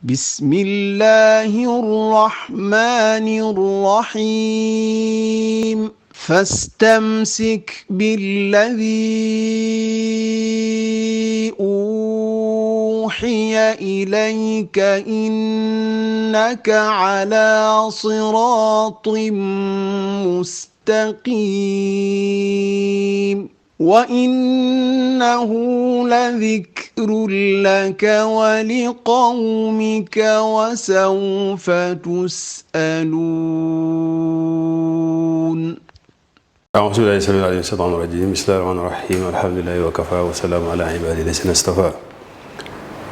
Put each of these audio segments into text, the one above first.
بسم الله الرحمن الرحيم فاستمسك بالذي أوحي إليك إنك على صراط مستقيم وإنه لذكر لك ولقومك وسوف تسألون أعوذ بالله السميع العليم من الشيطان الرجيم بسم الله الرحمن الرحيم الحمد لله وكفى وسلام على عباده الذين اصطفى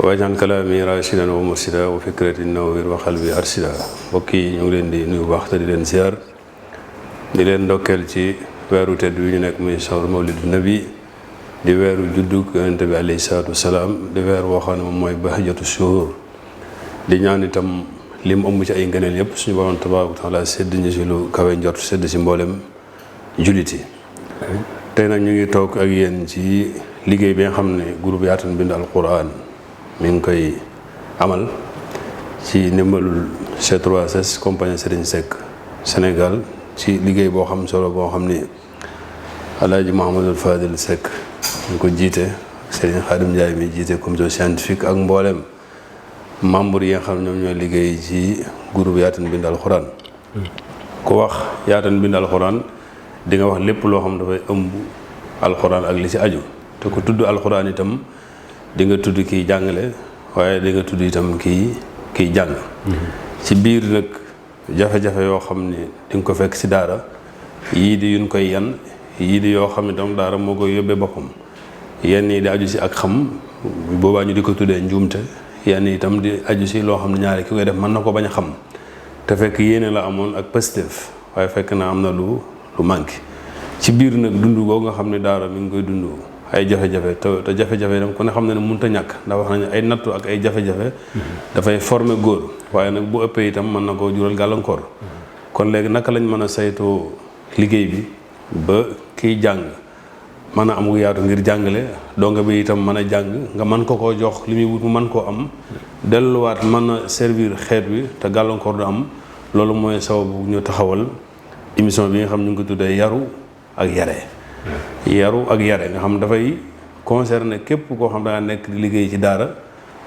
واجعل كلامي راشدا ومرشدا وفكرتي نوّر وقلبي أرشدا mbokk yi ñu ngi leen di nuyu baax te di leen ziar di leen ndokkeel ci weeru tedd wi ñu nekk muy shahru mawlidu nabi di weeru juddug yonente bi alayhi salaatu wasalaam di weer woo xam ne moom mooy bahjatu shuhur di ñaan itam lim ëmb ci ay ngëneel yëpp suñu borom tabaaraka wa taala sedd ñu si lu kawe njort sedd si mboolem jullit yi tey nag ñu ngi toog ak yéen ci liggéey bi nga xam ne groupe Yaatal Mbind Alquran mi ngi koy amal ci ndimbalul C3S compagnie Serigne Seck Sénégal ci liggéey boo xam solo boo xam ni Alaaji Mouhamadul Fadil Seck ñu ko jiite Serigne Khadim Ndiaye mi jiite commission scientifique ak mboolem membre yi nga xam ne ñoom ñooy liggéey ci groupe Yaatal Mbind Alquran ku wax Yaatal Mbind Alquran di nga wax lépp loo xam dafay ëmb alxuraan ak li ci aju te ku tudd alxuraan itam di nga tudd kiy jàngale waaye di nga tudd itam kiy jàng ci biir nag jafe-jafe yoo xam ni di nga ko fekk ci daara yii di yuñ koy yan yii di yoo xam ne itam daara moo koy yóbbee boppam yenn yi di aju ci ak xam boobaa ñu di ko tuddee njuumte yenn yi itam di aju ci loo xam ne ñaari ki koy def mën na ko bañ a xam te fekk yéene la amoon ak positif waaye fekk na am na lu manqué ci biir nag dund boobu nga xam ne daara mi ngi koy dund ay jafe-jafe te jafe-jafe itam ku ne xam ne ne mënut a ñàkk ndax wax nañu ay nattu ak ay jafe-jafe dafay former góor waaye nag bu ëppee itam mën na koo jural gàllankoor kon léegi naka lañ mën a saytoo liggéey bi ba kiy jàng mën a am yaatu ngir jàngale donga bi itam mën a jàng nga mën ko koo jox li muy wut mu mën koo am delluwaat mën a servir xeet wi te gàllankoor du am loolu mooy sababu ñu taxawal émission bi nga xam ñu ngi ko tuddee yaru ak yare nga xam dafay concerné képp koo xam da nga nekk di liggéey ci daara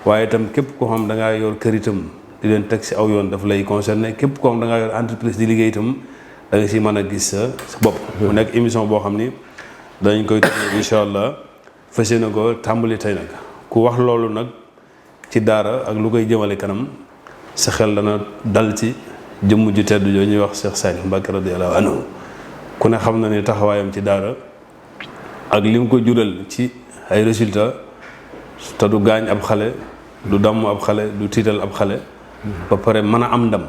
waaye itam képp koo xam da ngaa yor kër itam di leen teg si aw yoon daf lay concerné képp koo xam da ngaa yor entreprise di liggéey itam da nga si mën a gis sa bopp mu nekk émission boo xam ni dañ koy tuddee incha allah fas yéene ko tàmbali tey nag ku wax loolu nag ci daara ak lu koy jëmale kanam sa xel dana dal ci jëmm ju tedd joo ñuy wax Cheikh Saliou Mbacké radiyallahu anhu ku ne xam na ne taxawaayam ci daara ak lim ko jural ci ay résultats te du gaañ ab xale du damm ab xale du tiital ab xale ba pare mën a am ndam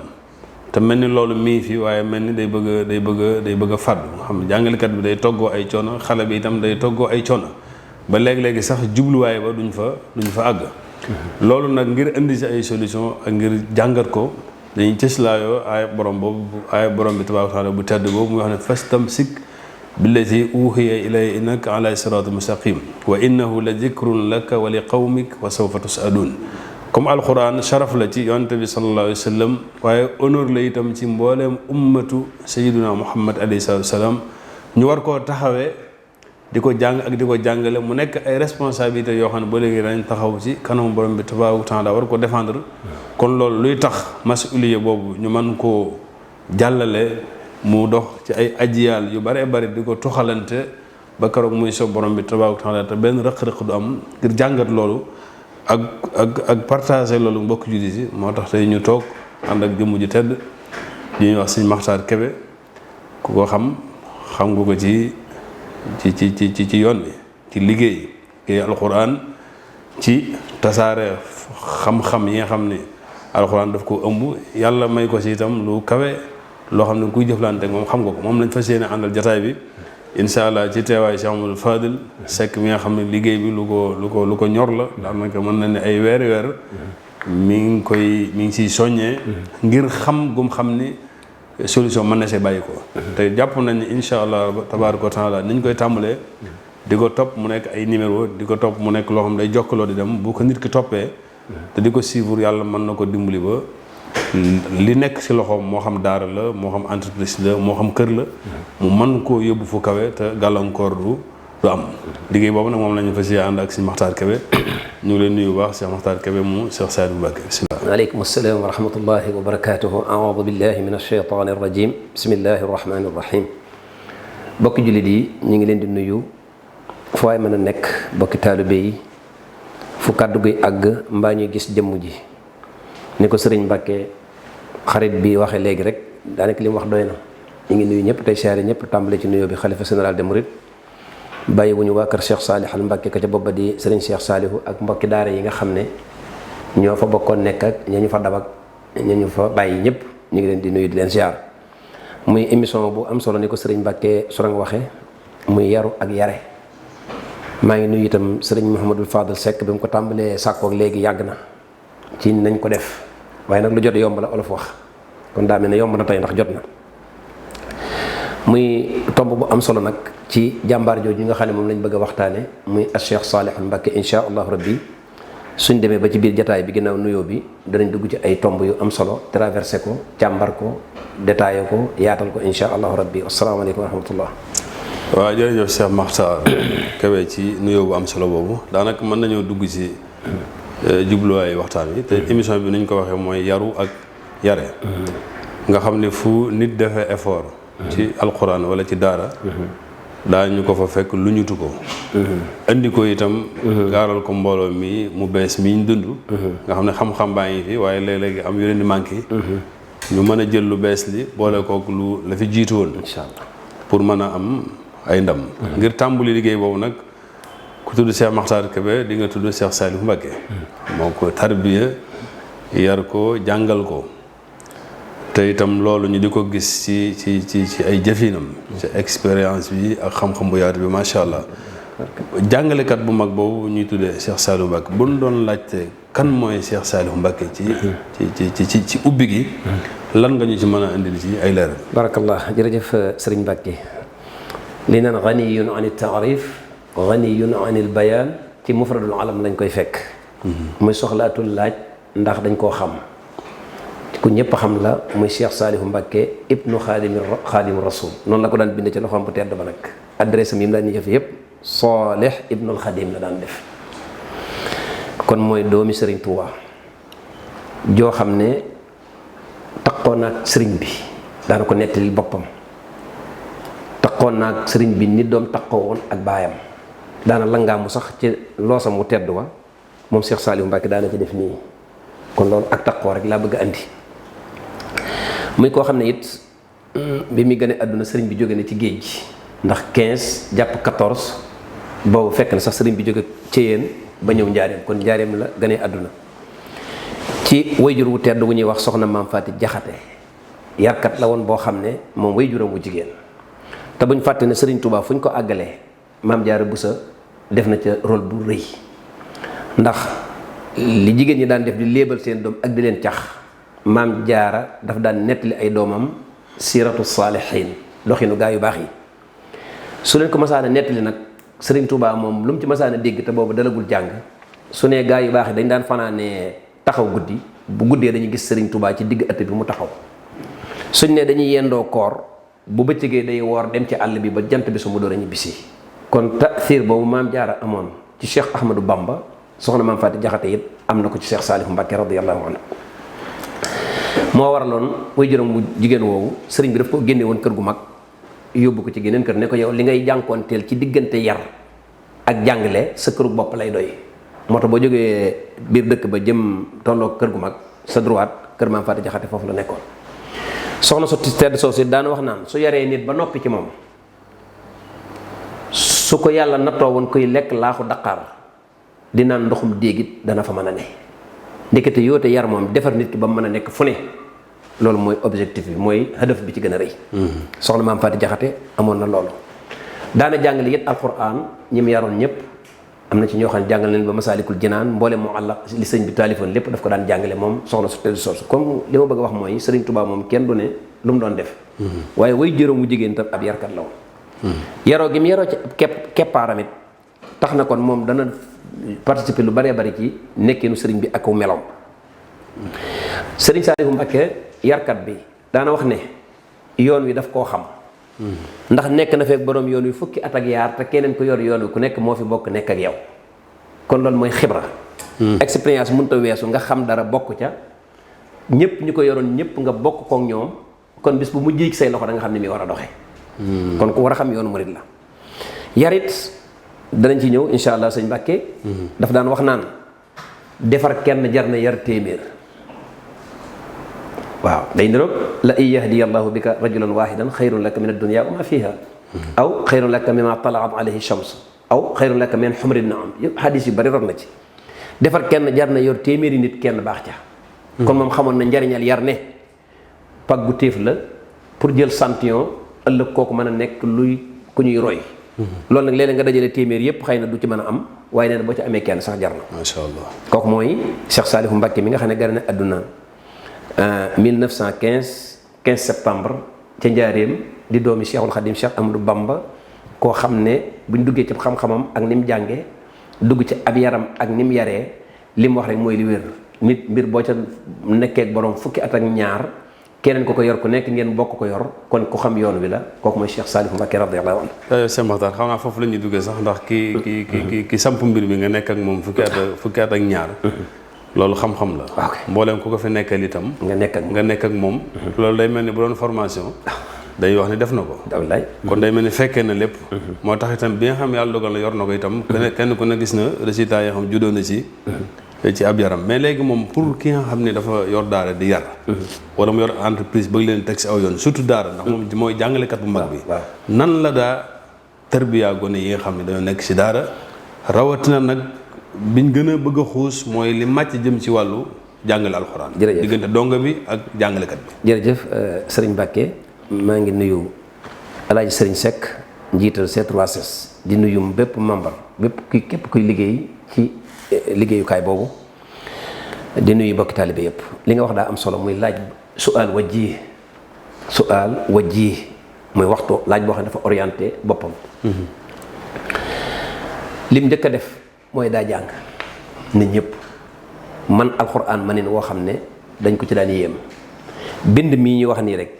te mel ni loolu mii fi waaye mel ni day bëgg a fàddu nga xam ne jàngalekat bi day toggoo ay coono xale bi itam day toggoo ay coono ba léegi-léegi sax jubluwaay ba duñ fa àgg loolu nag ngir indi si ay solution ak ngir jàngat ko dañuy cëslaayoo aaya borom bi tabaaraka wa taala bu tedd boobu muy wax ne fastamsik billati uuhiya ilayka innaka ala siraatin mustaqim wa innahu la dikrun laka wa li qawmik wa sawfa tusaluun comme alquran sharaf la ci yonente bi sallallahu alayhi wa sallam waaye honneur la itam ci mbooleem ummatu sayyiduna muhammad alayhi salaatu wa salaam ñu war koo taxawee di ko jàng ak di ko jàngale mu nekk ay responsabilité yoo xam ne ba léegi dañ taxaw ci kanamu borom bi tabaaraka wa taala war ko défendre kon loolu luy tax masuliya boobu ñu mën koo jàllale mu dox ci ay ajiyaal yu bare bari di ko toxalante ba keroog muy so borom bi tabaaraka wa taala te benn rëq-rëq du am ngir jàngat loolu ak partager loolu mbokk jullit yi moo tax tey ñu toog ànd ak jëmm ju tedd di ñuy wax Sëñ Maxtaar Kebe ku ko xam nga ko ci yoon bi ci liggéey alxuraan ci tasaare xam-xam yi nga xam ne alxuraan daf ko ëmb yàlla may ko si itam lu kawe loo xam ne kuy jëflante moom xam nga ko moom lañ fas yéene àndal jataay bi incha allah ci teewaay Cheikh Amadou Fadil Seck mi nga xam ne liggéey bi lu ko ñor la daanaka mën na ne ay weer mi ngi siy soññee ngir xam gum xam ni solution mën na see bàyyi ko te jàpp nañ ni incha allah tabaaraka wa taala niñ koy tàmbalee di ko topp mu nekk ay numéro di ko topp mu nekk loo xam day jokkaloo di dem bu ko nit ki toppee te di ko suivre yàlla mën na ko dimbali ba li nekk ci loxoom moo xam daara la moo xam entreprise la moo xam kër la mu mën koo yóbbu fu kawe te gàllankoor du am liggéey boobu nag moom la ñu fas yéene ànd ak Sëñ Maxtaar Kebe ñu ngi leen nuyu bu baax Cheikh Maxtaar Kebe mu Cheikh Saliou Mbacké bismillah. waaleykum salaam wa rahmatullahi wa barakatuhu. aoudu billahi min alcheytaani arrajim bismillahi arrahmani arrahim. bokki jullit yi ñu ngi leen di nuyu fu waay mën a nekk bokki taalibe yi fu kàddu gi àgg mbaa ñuy gis jëmm ji ni ko sëriñ Mbàkke xarit bi waxe léegi rek daanaka li mu wax doy na. ñu ngi nuyu ñëpp tey siyaare ñëpp tàmbale ci nuyoo bi xalifa général des mourides bàyyi wu ñu waa kër Cheikh Saalih al Mbàkke ka ca bopp ba di sëriñ Cheikh Saalihu ak mbokki daara yi nga xam ne ñoo fa bokkoon nekk ak ña ñu fa dab ak ña ñu fa bàyyi ñëpp ñu ngi leen di nuyu di leen siyaar. muy émission bu am solo ni ko sëriñ Mbàkke Sourang waxe muy yaru ak yare. maa ngi nuyu itam sëriñ Mouhamadul Fadal Seck bi mu ko tàmbalee sàkkoog léegi yàgg na ci nañ ko def waaye nag lu jot yomb la olof wax kon daa mel ne yomb na tey ndax jot na. muy tomb bu am solo nag ci jàmbaar jooju yi nga xam ne moom lañ bëgg a waxtaane muy Cheikh Saalih Mbacké insha allahu rabbi suñ demee ba ci biir jataay bi ginnaaw nuyoo bi danañ dugg ci ay tomb yu am solo traversé ko càmbar ko détaillé ko yaatal ko insha allahu rabbi asalaamaaleykum wa rahmatullah. waaw jërëjëf Cheikh Maxtaar Kebe ci nuyoo bu am solo boobu daanaka mën nañoo dugg ci jubluwaayu waxtaan wi te émission bi niñ ko waxee mooy yaru ak yare nga xam ne fu nit defee effort ci alquran wala ci daara daañu ko fa fekk lu ñutu ko indi ko itam gaaral ko mbooloo mi mu bees mi ñu dund nga xam ne xam-xam baa ngi fi waaye léeg-léegi am yu leen di manqué ñu mën a jël lu bees li boole kook lu la fi jiitu woon incha allah pour mën a am ay ndam ngir tàmbali liggéey boobu nag ku tudd Cheikh Maxtaar Kebe di nga tudd Cheikh Saliou Mbacké moo ko tarbiya yar ko jàngal ko te itam loolu ñu di ko gis ci ay jëfinam ci expérience bi ak xam-xam bu yaatu bi macha allah jàngalekat bu mag boobu ñuy tuddee Cheikh Saliou Mbacké bu ñu doon laajte kan mooy Cheikh Saliou Mbacké ci ubbi gi lan nga ñu ci mën a indil ci ay leeral. barakallah jërëjëf sëriñ Mbacké li naan ganiyun an taarif ganiyun an il bayaan ci mufradul alam lañ koy fekk muy soxlaatul laaj ndax dañ koo xam ku ñëpp xam la muy Cheikh Saliou Mbacké ibnu xaadimu rasul noonu la ko daan bind ci loxoom bu tedd ba nag adresse am yi mu daan ñu jëfe yëpp Salih ibnul Xadim la daan def kon mooy doomi sëriñ Touba joo xam ne taqoon naag sëriñ bi daana ko nettali boppam taqoon naag sëriñ bi nit doom taqoo woon ak baayam daana langaamu sax ci loosam mu tedd wa moom Cheikh Saliou Mbacké daana ci def nii kon loolu ak taqoo rek laa bëgg a andi muy koo xam ne it bi muy gën a àdduna sëriñ bi jóge na ci géej gi ndax 15 jàpp 14 boobu fekk na sax sëriñ bi jóge Ceyeen ba ñëw njaareem kon njaareem la gën a àdduna ci wayjur wu tedd wu ñuy wax soxna maam Faati Jaxate yarkat la woon boo xam ne moom wayjuram wu jigéen te buñ fàtte ne sëriñ Touba fu ñu ko àggalee maam Jaara Buso def na ca rôle bu rëy ndax li jigéen ñi daan def di léebal seen doom ak di leen cax maam Jaara daf daan nettali ay doomam siiratu saalihiin doxinu gaa yu baax yi su leen ko masaana nettali nag sëriñ Touba moom lu mu ci masaana dégg te boobu dalagul jàng su ne gaa yu baax yi dañ daan fanaanee taxaw guddi bu guddee dañuy gis sëriñ Touba ci digg ëtt bi mu taxaw suñ ne dañuy yendoo koor bu bëccëgee day woor dem ci àll bi ba jant bi su mu door a ñibbisi kon taasiir boobu maam Jaara amoon ci Cheikh Ahmadou Bamba soxna maam Faati Jaxate it am na ko ci Cheikh Saliou Mbacké radiyallahu anhu moo waraloon way juróom bu jigéen woowu sëriñ bi daf ko génne woon kër gu mag yóbbu ko ci geneen kër ne ko yow li ngay jànkoonteel ci diggante yar ak jàngale sa këru bopp lay doy moo tax boo jógee biir dëkk ba jëm tolloo kër gu mag sa droite kër maam Faati Jaxate foofu la nekkoon soxna su tedd soo si daan wax naan su yaree nit ba noppi ci moom su ko yàlla nattoo woon koy lekk laaxu daqaar di naan ndoxum déegit dana fa mën a ne ndekete yoote yar moom defar nit ki ba mu mën a nekk fu ne loolu mooy objectif bi mooy hadaf bi ci gën a rëy soxna maam Faati Jaxate amoon na loolu daana jàngale it alquran ñi mu yaroon ñëpp am na ci ñoo xam ne jàngal leen ba masaalikul jinaan mboole moo àlla li sëñ bi taalifoon lépp daf ko daan jàngale moom soxna su tedd soosu comme li ma bëgg a wax mooy sëriñ Touba moom kenn du ne lu mu doon def waaye way jëróm mu jigéen tam ab yarkat la woon yaroo gi mu yaroo ci keppaaram it tax na kon moom dana participer lu bëree bëri ci nekkinu sëriñ bi ak meloom. sëriñ Saalihu Mbakke yarkat bi daana wax ne yoon wi daf koo xam. ndax nekk na fekk borom yoon wi fukki at ak yaar te keneen ko yor yoon wi ku nekk moo fi bokk nekk ak yow kon loolu mooy xibra. expérience mënut a weesu nga xam dara bokk ca ñëpp ñu ko yoroon ñëpp nga bokk kook ñoom kon bis bu mujjee ci say loxo da nga xam ne mi war a doxee. kon ku war a xam yoonu murid la. yarit danañ ci ñëw incha allah sëñ Mbàkke daf daan wax naan defar kenn jar na yar téeméer. waaw day niroog la in yahdiya allahu bika rajulan wahidan xayrun laka min ad-dunya wa ma fiha aw xayrun laka mimma talaat alayhi shams aw xayrun laka min humri naam yëpp xadis yu bari rot na ci. defar kenn jar na yor téeméeri nit kenn baax ca. kon moom xamoon na njariñal yar ne pag bu téef la pour jël santion ëllëg kooku mën a nekk luy ku ñuy roy. loolu nag léeg-léeg nga dajale téeméer yëpp xëy na du ci mën a am waaye nee na boo ci amee kenn sax jar na. macha allah kooku mooy Cheikh Saalihu Mbacké mi nga xam ne gane na àdduna 1915 15 septembre ca Njaaréem di doomi Cheikhul Khadim Cheikh Amadou Bamba koo xam ne buñ duggee ci xam-xamam ak ni mu jàngee dugg ci ab yaram ak ni mu yaree li mu wax rek mooy li wér nit mbir boo ca nekkee ak borom fukki at ak ñaar keneen ko yor ku nekk ngeen bokk ko yor kon ku xam yoon wi la kooku mooy Cheikh Saalihu Mbacké radiyallahu anhu. Cheikh Makhtar xam naa foofu la ñuy duggee sax ndax ki samp mbir mi nga nekk ak moom fukki at ak ñaar. loolu xam-xam la. mbooleem ku ko fi nekkal itam. nga nekk ak moom. loolu day mel ni bu doon formation. dañuy wax ni def na ko. kon day mel ni fekkee na lépp. moo tax itam bi nga xam yàlla dogal na yor na ko itam. kenn ku ne gis na résultat yoo xam juddoo na ci ab yaram mais léegi moom pour ki nga xam ne dafa yor daara di yar. wala mu yor entreprise bëgg leen teg si aw yoon surtout daara ndax moom mooy jàngalekat bu mag bi. nan la daa tarbiya gone yi nga xam ne dañoo nekk si daara rawatina nag. biñ gën a bëgg a xuus mooy li màcc jëm ci wàllu jàngale alxuraan. jërëjëf diggante donga bi ak jàngalekat bi. jërëjëf sëriñ Mbàkke maa ngi nuyu El Hadj Sëriñ Seck njiital C3S di nuyu bépp membre képp kuy liggéey ci liggéeyukaay boobu di nuyu bokki taalibe yëpp li nga wax daa am solo muy laaj su'aal wajji muy waxtu laaj boo xam ne dafa orienté boppam. lim njëkk a def. mooy daa jàng nit ñëpp man alxuraan manin woo xam ne dañ ko ci daan yéem bind mii ñu wax nii rek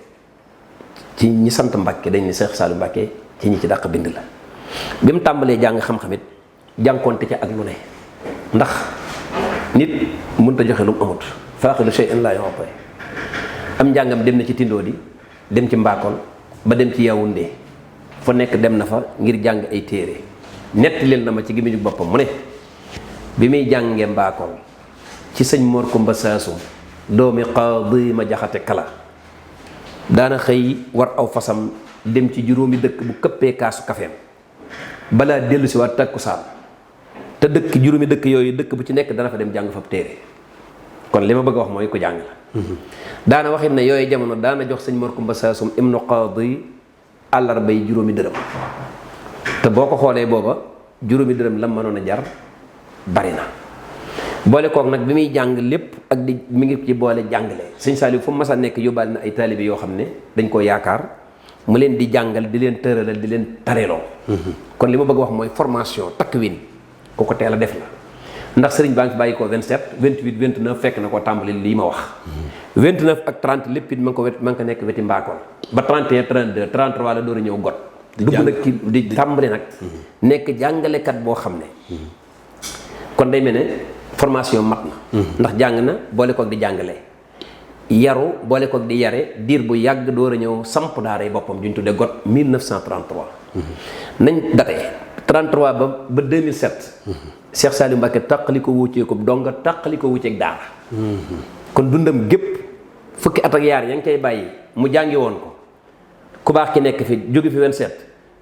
ci ñi sant Mbàkke dañ ne Cheikh Saalihu Mbàkke ci ñi ci dàq bind la bi mu tàmbalee jàng xam-xamit jànkoonte ca ak lu ne ndax nit mënut a joxe lu mu amut faaqidu shay'in laa yu'ti am njàngam dem na ci Tindóodi dem ci Mbakol ba dem ci Yaoundé fa nekk dem na fa ngir jàng ay téere netti leen na ma ci gémmiñu boppam mu ne bi muy jàngee Mbakol ci sëñ Mor Kumba Saasum doomi Qaadi ma jaxate kala daana xëy war aw fasam dem ci juróomi dëkk bu këppee kaasu kafeem balaa dellu si waat takkusaan te dëkk juróomi dëkk yooyu dëkk bu ci nekk dana fa dem jàng fab téere kon li ma bëgg a wax mooy ko jàng la daana waxit ne yooyu jamono daana jox sëñ Mor Kumba Saasum ibnu Qaadi àllarbay juróomi dërëm te boo ko xoolee booba juróomi dërëm la mënoon a jar bari na boole kook nag bi muy jàng lépp ak di mi ngi ci boole jàngale sëñ Saaliw fu mu mas a nekk yóbbaale na ay taalibe yoo xam ne dañ ko yaakaar mu leen di jàngal di leen tëralal di leen tareloo kon li ma bëgg a wax mooy formation takwin ku ko teel a def la ndax sëriñ baa ngi fi bàyyi ko 27 28 29 fekk na ko tàmbali lii ma wax 29 ak 30 lépp it ma ngi ko nekk weti Mbakol ba 31 32 33 la door a ñëw got dugg nag ci di tàmbali nag nekk jàngalekat boo xam ne kon day mel ne formation mat na ndax jàng na boole kook di jàngale yaru boole kook di yare diir bu yàgg door a ñëw samp daaray boppam juñ tudde got 1933 nañ datee 33 ba 2007 Cheikh Saalihu Mbacké tàqali ko wuccee ko donga tàqali ko wucceeg daara kon dundam gépp fukki at ak yaar ya ngi koy bàyyi mu jàngi woon ko ku baax ki nekk fi jóge fi 27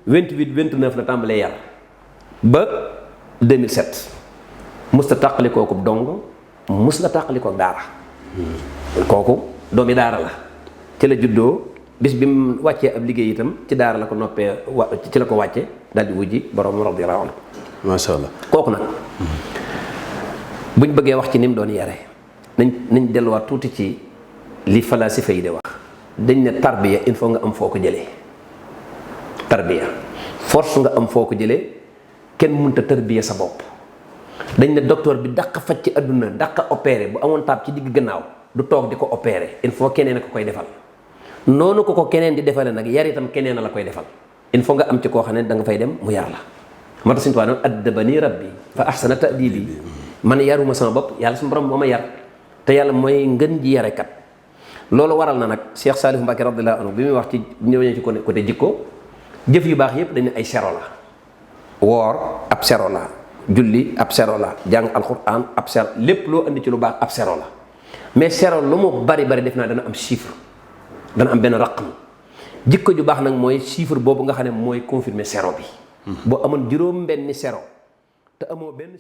28 29 la tàmbalee yar ba 2007 mus la tàqalikoo ko dong mus la tàqalikoo daara kooku doomi daara la ci la juddoo bis bi mu wàccee ab liggéey itam ci daara la ko noppee ci la ko wàcce daal di wujji borom radiyallahu anhu macha allah kooku nag buñ bëggee wax ci ni mu doon yare nañ delluwaat tuuti ci li falaasifa yi di wax dañ ne tarbiya il faut nga am foo ko jëlee tarbiya force nga am foo ko jëlee kenn mënta tarbiya sa bopp dañ ne docteur bi dàq faj ci àdduna dàq opéré bu amoon taab ci digg gannaaw du toog di ko opéré il faut keneen a ko koy defal noonu ko keneen di defale nag yar itam keneen a la koy defal il faut nga am ci koo xam ne da nga fay dem mu yar la moo tax suñu tubaab noonu addabani rabbi fa ahsana ta'dibi man yaruma sama bopp yàlla suñu borom moo ma yar te yàlla mooy ngën ji yarekat loolu waral na nag Cheikh Saliou Mbacké radiyallahu anhu bi muy wax ci ñëw ci côté jikko jëf yu baax yépp dañu ay sero la woor ab sero la julli ab sero la jàng alquran ab sero lépp loo indi ci lu baax ab sero la mais sero lu mu bari def naa dana am chiffre dana am benn raqam jikko ju baax nag mooy chiffre boobu nga xam ne mooy confirmer sero bi boo amoon juróom benni sero te amoo benn